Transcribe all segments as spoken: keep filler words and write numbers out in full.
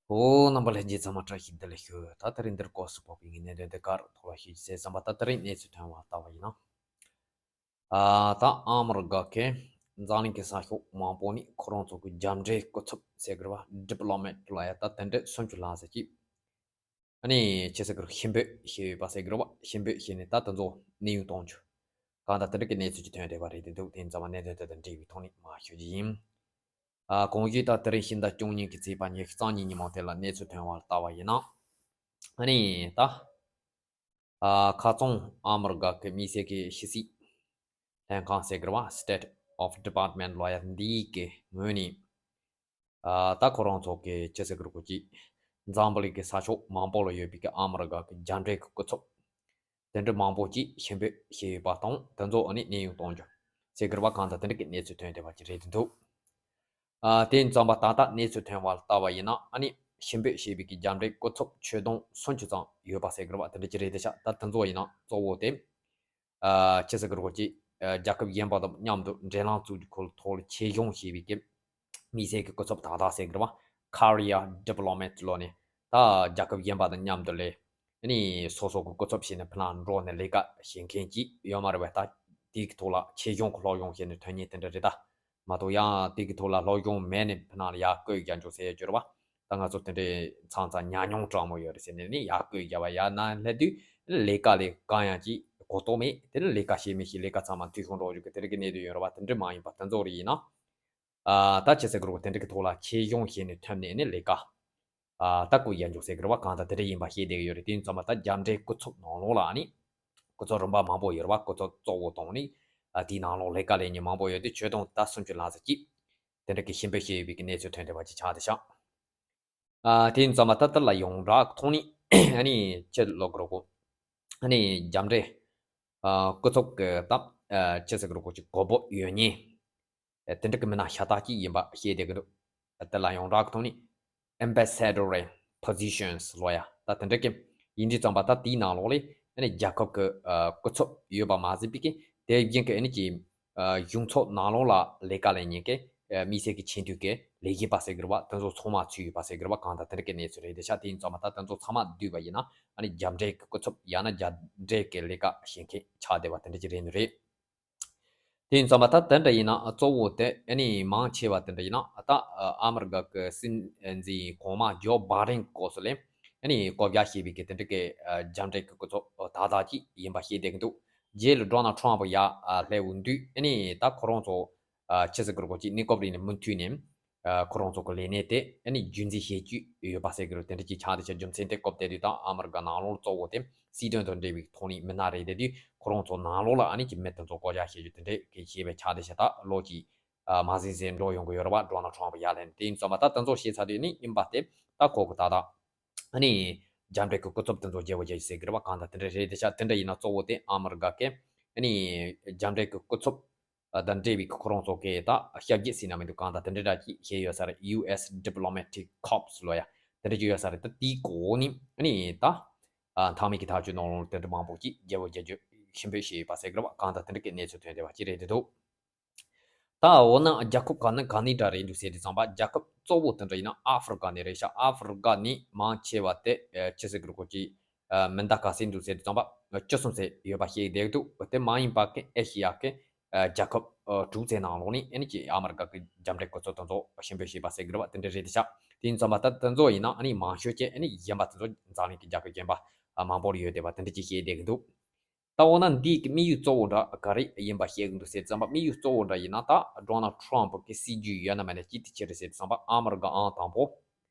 ཨོ། རྣམ་པ་ལྷན་རྒྱས་ཚང་མ་བཀྲ་ཤིས་བདེ་ལེགས་ཞུ། ད་དེ་རིང་འདིར་སྐོར་སུ་ཕོག་པའི་ངའི་གནད་དོན་དེ་གར་ཐོག་ལ་ཞུ་རྒྱུ་བསམ་པ། ད་དེ་རིང་གནས་ཚུལ་ཐོན་པ་ལྟ་བ་ཡིན་ན། ཨ། ད་ཨ་མི་རི་ཀ་གི་འཛམ་གླིང་གི་ས་ཕྱོགས་མང་པོ་ནས་ཁོ་རང་ཚོ་གི་རྒྱབ་འབྲེལ་སྐུ་ཚབ་ཟེར་གི་རེད་བ། ཌི་པི་ལོ་མེཊ་ལ་ཡ་ད་དེ་འདྲ་སུམ་ཅུ་ལྷག་ཙམ་ཅིག་ཨ་ནི་ཅི་ཟེར་གི་རེད། ཞུ་འབོད་བྱས་ཡོད་པ་ཟེར་གི་རེད་བ། ཞུ་འབོད་བྱས་ནས་ད་དེ་ཚོ་གནས་དབྱུང་གཏོང་རྒྱུ། གང་ལྟར་དེ་འདྲ་གི་གནས་ཚུལ་ཅིག་ཐོན་བསྡད་པ་རེད། དེ་འདུག་དེ་ཡིན་ཙང་མ་གནད་དོན་དེ་དང་འབྲེལ་བའི་ཐོག་ནས་མར་ཞུ་རྒྱུ་ཡིན། ཨ། གོང་ཞུས་ལྟར་དེ་རིང་ཕྱི་ཟླ་བཅུ་གཉིས་ཀྱི་ཚེས་པ་ཉི་ཤུ་རྩ་གཉིས་ཉིན་མོ་དེ་ལ་གནས་ཚུལ་ཐོན་པ་ལྟ་བ་ཡིན་ན། ཨ་ནི་ད། ཨ། ཁ་སང་ཨ་མི་རི་ཀ་གི་དམིགས་བསལ་གྱི་ཕྱི་སྲིད་ལྷན་ཁང་ཟེར་གི་རེད་བ། State of Department ལ་ཡ་འདིའི་གི་ངོས་ནས། ཨ། ད་ཁོ་རང་ཚོ་གི་ཅི་ཟེར་གི་རེད། ཁོ་ཅི། འཛམ་བུ་གླིང་གི་ས་ཕྱོགས་མང་པོ་ལ་ཡོད་པའི་གི་ཨ་མི་རི་ཀ་གི་རྒྱབ་འབྲེལ་གི་སྐུ་ཚབ། དེ་འདྲ་མང་པོ་ཅིག་ཞུ་འབོད་བྱས་ཡོད་པ་དང་། དེ་ཚོ་ཨ་ནི་གནས་དབྱུང་གཏོང་རྒྱུ་ཟེར་གི་རེད་བ། གང་ལྟར་དེ་འདྲ་གི་གནས་ཚུལ་ཐོན་བསྡད་པ་ཅིག་རེད་འདུག་ཨ། དེ་ཡིན་ཙང་མ་ད་ལྟ་གནས་ཚུལ་ཐོན་པ་ལྟ་བ་ཡིན་ན། ཨ་ནི་ཞུ་འབོད་བྱས་པའི་གི་རྒྱབ་འབྲེལ་སྐུ་ཚབ་ཁྱོན་བསྡོམས་སུམ་ཅུ་ཙམ་ཡོད་པ་ཟེར་གི་རེད་བ། དེ་འདྲ་ཅིག་རེད་དེ་ཤག་ད་དེ་ཚོ་ཡིན་ན་གཙོ་བོ་དེ། ཨ། ཅི་ཟེར་གི་རེད། ཁོ་ཅི། ཨ། རྒྱལ་ཁབ་གཞན་པ་དང་མཉམ་དུ་འབྲེལ་ལམ་བཙུགས་རྒྱུ་སྐོར་ལ་ཆེད་སྦྱོང་བྱས་པའི་གི་དམིགས་བསལ་གྱི་སྐུ་ཚབ་དག་དག་ཟེར་གི་རེད་བ། Career Diplomat ལོ་ནས་ད་རྒྱལ་ཁབ་གཞན་པ་དང་མཉམ་དུ་ལས། ཨ་ནི་སོ་སོ་གི་སྐུ་ཚབ་བྱས་ནས་ཕི་ནང་འགྲོ་ནས་ལས་ཀ་བྱེད་མཁན་ཅིག་ཡོད་མ་རེད་བས། ད་དེའི་གི་ཐོག་ལ་ཆེད་སྦྱོང་གི་སློབ་སྦྱོང་བྱས་ནས་ཐོན་མཁན་དེ་འདྲ་རེད་ད། མ་གཏོགས་ཡང་དེ་གི་ཐོག་ལ་སློབ་སྦྱོང་མེད་ནས་ཕི་ནང་ལ་ཡར་བསྐོས་རྒྱག་འཇོག་ཟེར་ཡ་ཅིག་ཡོད་རེད་བ། ད་ང་ཚོ་དེ་འདྲའི་མཚམས་མཚམས་ཉམས་མྱོང་སྤྲང་མོ་ཡོད་རེད་ཟེར་ནས་ནི་ཡར་བསྐོས་རྒྱག་པ། ཡང་ན་སླེབས་དུས་ལས་ཀ་ལས་གང་ཡང་ཅིག་གོ་རྟོགས་མེད། དེ་ནི་ལས་ཀ་བྱེད་མི་ཤེས། ལས་ཀ་ཚང་མ་འཐུས་ཤོར་འགྲོ་རྒྱུ་གི་དེ་རིགས་ཀྱི་གནད་དོན་ཡོད་རེད་བ། དེ་འདྲ་མ་ཡིན་པ་དེ་ཚོ་རིགས་ཡིན་ན། ཨ། ད་ཅི་ཟེར་གི་རེད། དེ་འདྲ་གི་ཐོག་ལ་ཆེད་སྦྱོང་བྱས་ནས་ཐོན་ནས་ནི་ལས་ཀ་ཨ། ད་བསྐོས་རྒྱག་འཇོག་ཟེར་གི་རེད་བ། གང་ལྟར་དེ་འདྲ་ཡིན་པ་ཤེས་བསྡད་ཀྱི་ཡོད་རེད། དེ་ཡིན་ཙང་མ་ད་རྒྱབ་འབྲེལ་སྐུ་ཚབ་ནང་ལོགས་ལ་ཨ་ནི་སྐུ་ཚབ་རིམ་པ་མང་པོ་ཡོད་རེད་བ། སྐུ་ཚབ་གཙོ་བོ་དང་ནི། ཨ། དེའི་ནང་ལོགས་ལས་ཀ་ལས་མཁན་མང་པོ་ཡོད་དུས་ཁྱོན་བསྡོམས་ད་སུམ་ཅུ་ལྷག་ཙམ་ཅིག་དེ་འདྲ་གི་ཞུ་འབོད་བྱས་ཡོད་པའི་གི་གནས་ཚུལ་ཐོན་བསྡད་པ་ཅིག་ཆགས་བསྡད་ཤག་ཨ། དེ་ཡིན་ཙང་མ་ད་ལྟ་ལ་ཡོངས་གྲགས་ཐོག་ནས་ཨ་ནི་ཅི་ལབ་དགོས་རེད། ཨ་ནི་རྒྱབ་འབྲེལ། ཨ། སྐུ་ཚབ་ཀྱི་སྟབས། ཨ། ཅི་ཟེར་གི་རེད། ཁོ་ཅིག་གོ་བབ་ཡོད་མཁན། ཨ། དེ་འདྲ་གི་མི་སྣ་ཤ་སྟག་ཅིག་ཡིན་པ་ཤེས་བསྡད་ཀྱི་འདུག་དེ་ལ་ཡོངས་གྲགས་ཀྱི་ཐོག་ནས་Ambassador in Positions ལབ་ཡ་ད་དེ་འདྲ་གི་ཡིན་དུས་ཙམ་པ། ད་དེའི་ནང་ལོགས་ལ་ཨ་ནི་རྒྱལ་ཁབ་ཀྱི། ཨ། སྐུ་ཚབ་ཡོད་པ་མ་ཟད་པའི་གི་དེ་བཞིན་གི་ཨ་ནི་ཅིག་ཨ། གཞུང་ཚབ་ནང་ལོགས་ལ་ལས་ཀ་ལས་མཁན་གྱི། ཨ། དམིགས་བསལ་གྱི་ཆེས་མཐོའི་གི་ལས་བྱེད་པ་ཟེར་གི་རེད་བ། དེ་ཚོ་ཚང་མ་ཚུད་ཡོད་པ་ཟེར་གི་རེད་བ། གང་ལྟར་དེ་འདྲ་གི་གནས་ཚུལ་རེད་དེ་ཤག་དེ་ཡིན་ཙང་མ་ད་དེ་ཚོ་ཚང་མ་བསྡུས་པ་ཡིན་ན་ཨ་ནི་རྒྱབ་འབྲེལ་གྱི་སྐུ་ཚབ་ཡང་ན་རྒྱབ་འབྲེལ་གྱི་ལས་ཀ་བྱེད་མཁན་ཆགས་བསྡད་པ་དེ་འདྲ་ཅིག་རེད་ནི་རེད། དེ་ཡིན་ཙང་མ་ད་དེ་འདྲ་ཡིན་ན་གཙོ་བོ་དེ་ཨ་ནི་མང་ཆེ་བ་དེ་འདྲ་ཡིན་ན། ད་ཨ་མི་རི་ཀ་གི་སྲིད་འཛིན་གོང་མ་ཇོ་བྷའི་ཌེན་སྐོར་སུ་ལས་ཨ་ནི་བསྐོ་བཞག་བྱས་པའི་གི་དེ་འདྲ་གི་ཨ་རྒྱབ་འབྲེལ་གྱི་སྐུ་ཚབ་དག་དག་ཅིག་ཡིན་པ་ཤེས་བསྡད་ཀྱི་འདུག་རྗེས་ལ་ཌོ་ནལ་ཊམ་ཕི་ཡར་ཨ་སླེབས་ཡོང་དུས་ཨ་ནི་ད་ཁོ་རང་ཚོ་ཨ་ཅི་ཟེར་གི་རེད། ཁོ་ཅིག་གནས་སྐབས་རིང་ནས་མུ་མཐུད་ནས་ཨ་ཁོ་རང་ཚོ་གི་ལས་གནས་དེ་ཨ་ནི་རྒྱུན་འཛིན་བྱེད་ཀྱི་ཡོད་པ་ཟེར་གི་རེད། དེ་འདྲ་ཅིག་ཆགས་བསྡད་ཤག་རྒྱུ་མཚན་དེ་སྐབས་དེ་དུས་ད་ཨ་མི་རི་ཀ་ནང་ལོགས་གཙོ་བོ་དེ་སྲིད་དོན་དང་འབྲེལ་བའི་ཐོག་ནས་མི་སྣ་རེད་དེ་དུས། ཁོ་རང་ཚོ་ནང་ལོགས་ལ་ཨ་ནི་ཅིག་མི་དེ་ཚོ་བསྐོ་བཞག་བྱེད་རྒྱུ་དེ་འདྲ་གི་ཤེས་པ་ཆགས་བསྡད་ཤག་ད་ལོ་གཅིག་ཨ་མ་ཟིན་ཟིན་འགྲོ་ཡོང་གི་ཡོད་རེད་བ། ཌོ་ནལ་ཊམ་ཕི་ཡར་སླེབས་ནས། དེ་ཡིན་ཙང་མ་ད་དེ་ཚོ་བཤད་ཚར་དུས་ནི་ཡིན་པ་དེ་ད་ཁོ་གི་ད་ད་ཨ་ནི་རྒྱབ་འབྲེལ་གྱི་སྐུ་ཚབ་དེ་ཚོ་བརྗེ་བོ་བརྗེ་ཟེར་གི་རེད་བ། གང་ལྟར་དེ་འདྲ་རེད་དེ་ཤག་དེ་འདྲ་ཡིན་ན་གཙོ་བོ་དེ་ཨ་མི་རི་ཀ་གི་ཨ་ནི་རྒྱབ་འབྲེལ་གྱི་སྐུ་ཚབ་དང་འབྲེལ་བའི་ཁོ་རང་ཚོ་གི་ད་ཞབས་རྗེས་ཟེར་ན་མི་འདུག་གང་ལྟར་དེ་འདྲ་འདྲ་ཅིག་བྱས་ཡོད་ས་རེད། ཡུ་ཨེས་Diplomatic Corps ལབ་ཡ་དེ་འདྲ་ཅིག་ཡོད་ས་རེད། ད་དེའི་གོ་ནི་ཨ་ནི་ད་ཨ་མཐའ་མའི་གི་ཐག་གཅོད་ནང་ལོགས་དེ་འདྲ་མང་པོ་ཅིག་བརྗེ་བོ་བརྗེ་རྒྱུ་ཞུ་འབོད་བྱས་ཡོད་པ་ཟེར་གི་རེད་བ། གང་ལྟར་དེ་འདྲ་གི་གནས་ཚུལ་ཐོན་བསྡད་པ་ཅིག་རེད་དེ་འདུག་ད་འོ་ན་རྒྱལ་ཁབ་ག་ནས་ག་ནས་འདྲ་རེད་འདུག་ཟེར་དུས་ཙམ་པ། རྒྱལ་ཁབ་གཙོ་བོ་དེ་འདྲ་ཡིན་ན་ཨ་ཧྥེ་རི་ཀ་ནས་རེད་ཤག་ཨ་ཧྥེ་རི་ཀ་ནས་མང་ཆེ་བ་དེ་ཨ་ཅི་ཟེར་གི་རེད། ཁོ་ཅིག་ཨ་མི་འདྲ་ག་ཚོད་འདུག་ཟེར་དུས་ཙམ་པ་བཅུ་གསུམ་ཙམ་ཡོད་པ་ཤེས་བསྡད་འདུག་དེ་མ་ཡིན་པ་གི་ཨེ་ཤི་ཡ་གི་ཨ་རྒྱལ་ཁབ་ཨ་དྲུག་ཙམ་ནང་ལོགས་ནས་ཨ་ནི་ཅིག་ཨ་མི་རི་ཀ་གི་རྒྱབ་འབྲེལ་སྐུ་ཚབ་དེ་ཚོ་ཞུ་འབོད་བྱས་པ་ཟེར་གི་རེད་བ། དེ་འདྲ་རེད་དེ་ཤག་དེ་ཡིན་ཙང་མ་ད་དེ་ཚོ་ཡིན་ན་ཨ་ནི་མང་ཤོས་ཀྱི་ཨ་ནི་གཞན་པ་དེ་ཚོ་འཛམ་གླིང་གི་རྒྱལ་ཁབ་གཞན་པ་ཨ་མང་པོར་ཡོད་བསྡད་པ་དེ་འདྲ་ཅིག་ཤེས་བསྡད་གི་འདུག་ད་འོ་ན་འདིའི་གི་དམིགས་ཡུལ་གཙོ་བོ་འདྲ་ག་རེ་ཡིན་པ་ཤེས་གི་འདུག་ཟེར་ཙམ་པ། དམིགས་ཡུལ་གཙོ་བོ་འདྲ་ཡིན་ན་ད་ཌོ་ནལ་ཊམ་ཕི་གི་སྲིད་ཇུས་ཡོད་ན་མེད་ན་ཅི་ཐད་ཀྱི་རེད་ཟེར་ཙམ་པ། ཨ་མི་རི་ཀ་ཨང་དང་པོ་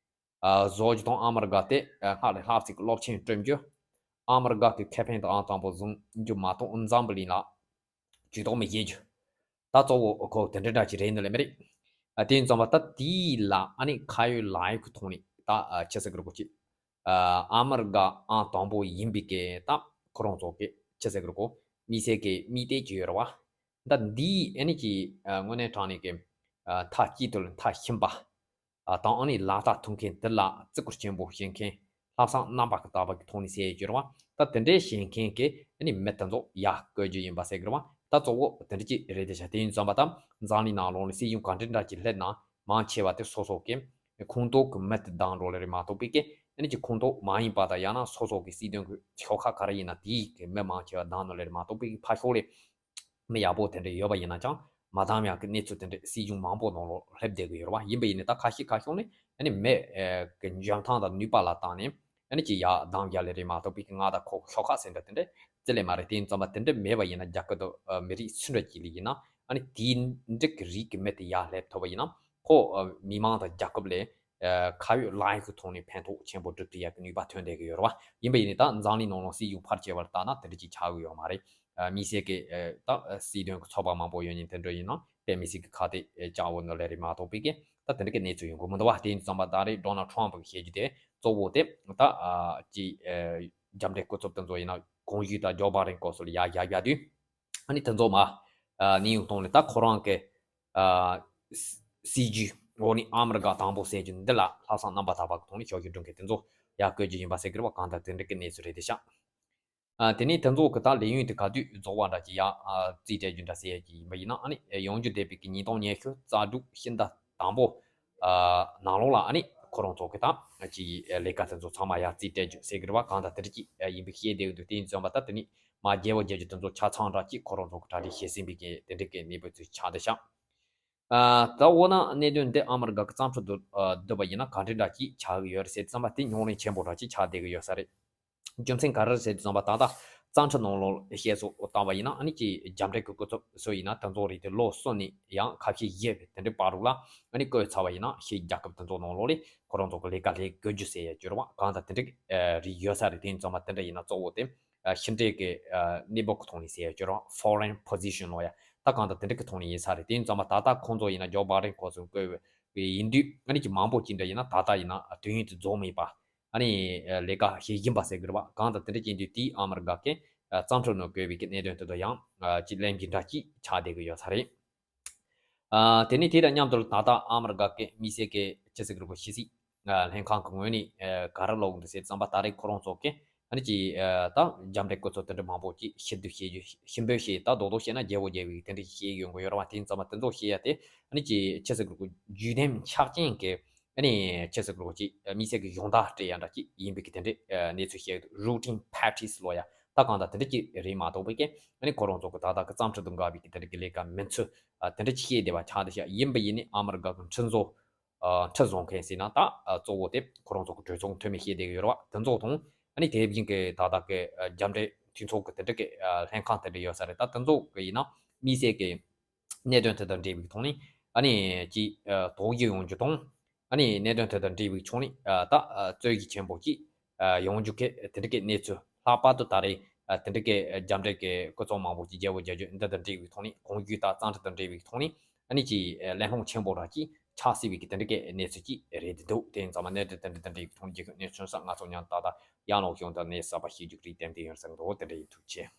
ཨ་བཟོ་རྒྱུ་དང་། ཨ་མི་རི་ཀ་དེ་ཨ་སྔར་ལས་ལྷག་ཅིག་སློབ་ཆེན་བསྐྲུན་རྒྱུ། ཨ་མི་རི་ཀ་གི་ཁེ་ཕན་དང་ཨང་དང་པོ་བཟུང་རྒྱུ་མ་གཏོགས་འཛམ་བུ་གླིང་ལ་ཇུས་གཏོགས་མི་བྱེད་རྒྱུ། ད་གཙོ་བོ་ཁོ་དེ་འདྲ་འདྲ་ཅིག་རེད་འདུག་ལེ་མི་རེད། ཨ་དེ་ཡིན་ཙང་མ་ད་དེའི་ལ་ཨ་ནི་ཁ་ཡོད་ལག་ཡོད་ཀྱི་ཐོག་ནས་ད་ཨ་ཅི་ཟེར་གི་རེད། ཁོ་ཅིག་ཨ་ཨ་མི་རི་ཀ་ཨང་དང་པོ་ཡིན་པའི་གི་ད་ཁོ་རང་ཚོ་གི་ཅི་ཟེར་གི་རེད། ཁོ་དམིགས་བསལ་གི་དམིགས་གཏད་ཅིག་ཡོད་རེད་བ། ད་འདིའི་ཨ་ནི་ཅིག་ཨ་དངོས་གནས་དྲང་གནས་གི་ཨ་མཐའ་གཅིག་ཏུ་མཐའ་ཕྱིན་པ། ཨ་དང་ཨ་ནི་ལག་བསྟར་ཐུབ་མཁན་དེ་ལ་བརྩི་བཀུར་ཆེན་པོ་བྱེད་མཁན། ལྷག་བསམ་རྣམ་པར་དག་པ་གི་ཐོག་ནས་ཟེར་ཡོད་རེད་བ། ད་དེ་འདྲའི་བྱེད་མཁན་གྱི་ཨ་ནི་མི་དེ་ཚོ་ཡར་བསྐོ་རྒྱུ་ཡིན་པ་ཟེར་གི་རེད་བ། ད་གཙོ་བོ་དེ་འདྲ་ཅིག་རེད་དེ་ཤག་དེ་ཡིན་ཙང་མ་ད་འཛམ་གླིང་ནང་ལོགས་ནས་སྲིད་གཞུང་ག་འདྲ་འདྲ་ཅིག་སླེབས་ན་མང་ཆེ་བ་དེ་སོ་སོ་གི་ ཁོངས་གཏོགས་ཀྱི་མི་དེ་བདམས་འགྲོ་ལེ་རེད་མ་གཏོགས་པའི་གི་ཨ་ནི་ཅིག་ཁོངས་གཏོགས་མ་ཡིན་པ་དང་ཡང་ན་སོ་སོ་གི་སྲིད་དོན་གྱི་ཤོག་ཁག་ག་རེ་ཡིན་ན་དེའི་གི་མི་མང་ཆེ་བ་བདམས་ནོ་ལེ་རེད་མ་གཏོགས་པའི་གི་ཕར་ཕྱོགས་ལས་མི་ཡག་པོ་དེ་འདྲ་ཡོད་པ་ཡིན་ན་ཅང་མ་བདམས་ཡག་གི་གནས་ཚུལ་དེ་འདྲ་སྲིད་གཞུང་མང་པོ་ནང་ལོགས་སླེབས་བསྡད་གི་ཡོད་རེད་བ། ཡིན་པ་ཡིན་ནའི་ད་ཁ་ཤས་ཁ་ཤས་ནི་ཨ་ནི་མི་གི་འཇོན་ཐང་དང་ནུས་པ་ལ་བརྟེན་ནས་ཨ་ནི་ཅིག་ཡར་བདམས་ཡག་ལེ་རེད་མ་གཏོགས་པའི་གི་མངའ་བདག་ཁོ་ཤོག་ཁག་ཟེར་འདྲ་དེ་འདྲ་རྩི་ལེ་མ་རེད། དེ་ཡིན་ཙམ་པ་དེ་འདྲ་མེད་པ་ཡིན་ན་རྒྱ་གར་དུ་མི་རིགས་སུ་འདྲ་ཅིག་ལ་ཡིན་ན་ཨ་ནི་དེའི་འགྲིག་གི་རིགས་ཀྱི་མི་དེ་ཡར་སླེབས་ཐུབ་པ་ཡིན་ན་ཁོ་མི་མང་དང་རྒྱལ་ཁབ་ལས་ཁ་ཡོད་ལག་ཡོད་ཀྱི་ཐོག་ནས་ཕན་ཐོགས་ཆེན་པོ་སྒྲུབ་ཐུབ་ཡག་གི་ནུས་པ་ཐོན་བསྡད་ཀྱི་ཡོད་རེད་བ། ཡིན་པ་ཡིན་ནའི་ད་འཛམ་གླིང་ནང་ལ་སྲིད་གཞུང་ཕལ་ཆེ་བ་ལ་བལྟས་ན་དེ་འདྲ་ཅིག་ཆགས་ཀྱི་ཡོད་མ་རེད། དམིགས་བསལ་གྱི་ད་སྲིད་དོན་གྱི་ཚོགས་པ་མང་པོ་ཡོད་ནི་དེ་འདྲ་ཡིན་ན་དཔེ་མི་སྲིད་ཀྱི་ཁ་གཏད་བཅག་འོ་ནོ་ལེ་རེད་མ་གཏོགས་པའི་གི་ད་དེ་འདྲ་གི་གནས་ཚུལ་ཡོང་གི་མི་འདུག་བ། དེ་ཡིན་ཙམ་པ་ད་རེས་ཌོ་ནལ་ཊམ་པ་གིས་བཤད་རྒྱུ་དེ་གཙོ་བོ་དེ་ད་ཅི་རྒྱབ་འབྲས་སྐུ་ཚབ་དེ་ཚོ་ཡིན་ན་གོང་ཞུས་ད་ཇོ་བྷའི་ཌེན་སྐོར་སོགས་ལ་ཡར་ཡར་ཡར་དུས་ཨ་ནི་དེ་ཚོ་མ་ནི་ཡོང་གཏོང་ནས་ད་ཁོ་རང་གི་སྲིད་ཇུས་འོག་ནས་ཨ་མི་རི་ཀ་དང་པོ་ཟེར་རྒྱུ་འདི་ལ་ལྷག་བསམ་རྣམ་པ་དག་པ་གི་ཐོག་ནས་ཞབས་ཞུ་སྒྲུབ་མཁན་དེ་ཚོ་ཡར་བསྐོ་རྒྱུ་ཡིན་པ་ཟེར་གི་རེད་བ། གང་ལྟར་དེ་འདྲ་གི་གནས་ཚུལ་རེད་དེ་ཤག་ཨ་དེ་ནས་དེ་ཚོ་གི་ད་ལས་ཡུན་དེ་ག་དུས་རྫོགས་པ་འདྲ་ཅིག་ཡ་ཨ་རྩིས་སྤྲད་རྒྱུ་འདྲ་ཟེར་ཡ་ཅིག་ཡིན་པ་ཡིན་ན་ཨ་ནི་ཡོང་རྒྱུ་བསྡད་པའི་གི་ཉིས་སྟོང་ཉི་ཤུ་རྩ་དྲུག་ཕྱི་ཟླ་དང་པོ་ཨ་ནང་ལོགས་ལ་ཨ་ནི་ཁོ་རང་ཚོ་གི་ད་ཅིག་ལས་ཀ་དེ་ཚོ་ཚང་མ་ཡ་རྩིས་སྤྲད་རྒྱུ་ཟེར་གི་རེད་བ། གང་ལྟར་དེ་འདྲ་ཅིག་ཡིན་པའི་བཤད་བསྡད་ཡོད་འདུག་དེ་ཡིན་ཙམ་པ་ད་དེ་ནི་མ་རྒྱལ་བོ་རྒྱལ་རྒྱུ་དེ་ཚོ་ཆ་ཚང་འདྲ་ཅིག་ཁོ་རང་ཚོ་གི་གྲ་སྒྲིག་བྱེད་ཟིན་པའི་གི་དེ་འདྲ་གི་གནས་བབ་ཚོ་ཆགས་བསྡད་ཤག་ཨ་ད་འོ་ན་གནད་དོན་འདི་ཨ་མི་རི་ཀ་གི་བཙན་ཁྲིད་དུ་ཨ་བསྡུས་པ་ཡིན་ན་ག་འདྲ་འདྲ་ཅིག་ཆགས་ཀྱི་ཡོད་རེད་ཟེར་ཙམ་པ་དེ་རྙོག་གླེང་ཆེན་པོ་འདྲ་ཅིག་ཆགས་བསྡད་ཀྱི་ཡོད་ས་རེད། རྒྱུ་མཚན་ག་རེ་རེད་ཟེར་དུས་ཙམ་པ་ད་ལྟ་བཙན་ཁྲིད་ནང་ལོགས་བཤད་སོ་བཏང་བ་ཡིན་ན་ཨ་ནི་ཅིག་རྒྱབ་འབྲས་ཀྱི་སྐུ་ཚབ་སུ་ཡིན་ན་དེ་ཚོ་རེད་དེ་ལོ་གསུམ་ནས་ཡང་ཁ་ཤས་བཞི་བའི་དེ་འདྲའི་བར་རུ་ལ་ཨ་ནི་བསྐོས་ཚར་བ་ཡིན་ན་ཕྱིའི་རྒྱལ་ཁབ་དེ་ཚོ་ནང་ལོགས་ལས་ཁོ་རང་ཚོ་གི་ལས་ཀ་ལས་དགོས་རྒྱུ་ཟེར་ཡ་གྱུར་བ་གང་ལྟར་དེ་འདྲ་རེད་ཡོད་ས་རེད། དེ་ཡིན་ཙམ་པ་དེ་འདྲ་ཡིན་ན་གཙོ་བོ་དེ་ཕྱི་འབྲེལ་གྱི་གནས་བབ་ཀྱི་ཐོག་ནས་ཟེར་ཡ་གྱུར་བ་foreign position ལོ་ཡ་ད་གང་ལྟར་དེ་འདྲ་གི་ཐོག་ནས་ཡིན་ས་རེད། དེ་ཡིན་ཙམ་པ་ད་ལྟ་ཁོང་ཚོ་ཡིན་ན་ཇོ་བྷའི་ཌེན་སྐོར་སུ་བསྐོས་པའི་ཡིན་དུས་ཨ་ནི་ཅིག་མང་པོ་ཅིག་འདྲ་ཡིན་ན་ད་ལྟ་ཡིན་ན་དུས་ཡུན་དེ་རྫོགས་མེད་པ། ཨ་ནི་ལས་ཀ་བྱེད་བཞིན་པ་ཟེར་གི་རེད་བ། གང་ལྟར་དེ་འདྲ་ཅན་དུས་དེའི་ཨ་མི་རི་ཀ་གི་བཙན་ཁྲིད་ནང་བཀོད་པའི་གི་གནད་དོན་དེ་ཚོ་ཡང་ཅིག་གླེང་རྒྱུ་འདྲ་ཅིག་ཆགས་བསྡད་གི་ཡོད་ས་རེད། ཨ་དེ་ནས་དེ་དང་མཉམ་དུ་ད་ལྟ་ཨ་མི་རི་ཀ་གི་དམིགས་བསལ་གི་ཅི་ཟེར་གི་རེད་བ་ཕྱི་སྲིད་ལྷན་ཁང་གི་ངོས་ནས་ག་རེ་ལབ་འདུག་ཟེར་ཙམ་པ་ད་རེས་ཁོ་རང་ཚོ་གི་ཨ་ནི་ཅིག་ད་རྒྱབ་འབྲས་སྐུ་ཚབ་དེ་འདྲ་མང་པོ་ཅིག་ཕྱིར་བསྡུ་བྱེད་རྒྱུ་ཕྱིར་འབུད་བྱེད་ད་རྡོག་རྡོག་བཤད་ན་རྒྱལ་བོ་རྒྱལ་བའི་དེ་འདྲ་ཞིག་བྱེད་ཡོང་གི་ཡོད་རེད་བ། དེ་ཡིན་ཙམ་པ་དེ་ཚོ་བཤད་ཡ་དེ་ཨ་ནི་ཅིག་ཅི་ཟེར་གི་རེད་བ་བརྒྱུད་འདེམས་ཆགས་རྐྱེན་གི་ཨ་ནི་ཅི་ཟེར་དགོས་ཅིག་དམིགས་བསལ་གྱི་གཞུང་དག་སྤྲད་ཡ་འདྲ་ཅིག་ཡིན་པའི་གི་དེ་འདྲའི་གནས་ཚུལ་བཤད་routine practice ལོ་ཡ་ད་གང་ལྟར་དེ་འདྲ་ཅིག་རེད་མ་གཏོགས་པའི་གི་ཨ་ནི་ཁོ་རང་ཚོ་གི་ད་ལྟ་གི་བཙན་ཁྲིད་དང་འགལ་བའི་གི་དེ་འདྲ་གི་ལས་ཀ་མིན་ཚུལ་དེ་འདྲ་ཅིག་བཤད་བསྡད་པ་ཆགས་བསྡད་ཤག་ཡིན་པ་ཡིན་ནི་ཨ་མི་རི་ཀ་གི་ཁྲིམས་བཟོ་ཁྲིམས་བཟོ་མཁན་ཟེར་ན་ད་གཙོ་བོ་དེ་ཁོ་རང་ཚོ་གི་གྲོས་ཚོགས་འཐུས་མི་བཤད་བསྡད་གི་ཡོད་རེད་བ། དེ་ཚོ་དང་ཨ་ནི་དེ་བཞིན་གི་ད་ལྟ་གི་རྒྱབ་འབྲས་མཐུན་ཚོགས་གི་དེ་འདྲ་གི་ལྷན་ཁང་དེ་འདྲ་ཡོད་ས་རེད། ད་དེ་ཚོ་གི་ཡིན་ན་དམིགས་བསལ་གི་གནད་དོན་དེ་དང་འབྲེལ་བའི་ཐོག་ནས་ཨ་ནི་ཅིག་དོགས་གཞི་ཡོང་རྒྱུ་དང་ཨ་ནི་གནད་དོན་དེ་དང་འབྲེལ་བའི་ཕྱོགས་ནས་ད་རྩོད་གཞི་ཆེན་པོ་ཅིག་ཡོང་རྒྱུ་གི་དེ་འདྲ་གི་གནས་ཚུལ་ལྷག་པར་དུ་ད་རེས་དེ་འདྲ་གི་རྒྱབ་འབྲས་ཀྱི་སྐུ་ཚབ་མང་པོ་ཅིག་རྒྱལ་བོ་རྒྱལ་བརྒྱུད་འདི་དང་འབྲེལ་བའི་ཐོག་ནས་གོང་ཞུས་ལྟར་བཙན་ཁྲིད་དང་འབྲེལ་བའི་ཐོག་ནས་ཨ་ནི་ཅིག་གླེང་སློང་ཆེན་པོ་ར་ཅིག་ཆགས་སྲིད་པའི་གི་དེ་འདྲ་གི་གནས་ཚུལ་ཅིག་རེད་འདུག་དེ་ཡིན་ཙང་མ་གནད་དོན་དེ་འདྲ་དང་འབྲེལ་བའི་ཐོག་ནས་རྒྱལ་ཁབ་གནས་ཚུལ་ས་ང་ཚོ་ཉང་ཏག་ཏག་ཡང་ལོག་ཤོང་དང་གནས་གསར་པ་ཤེས་རྒྱུ་རིགས་ལྡན་དེ་ཡོད་ཟེར་འདུག་དེ་འདྲ་ཡིན། ཐུགས་རྗེ་ཆེ།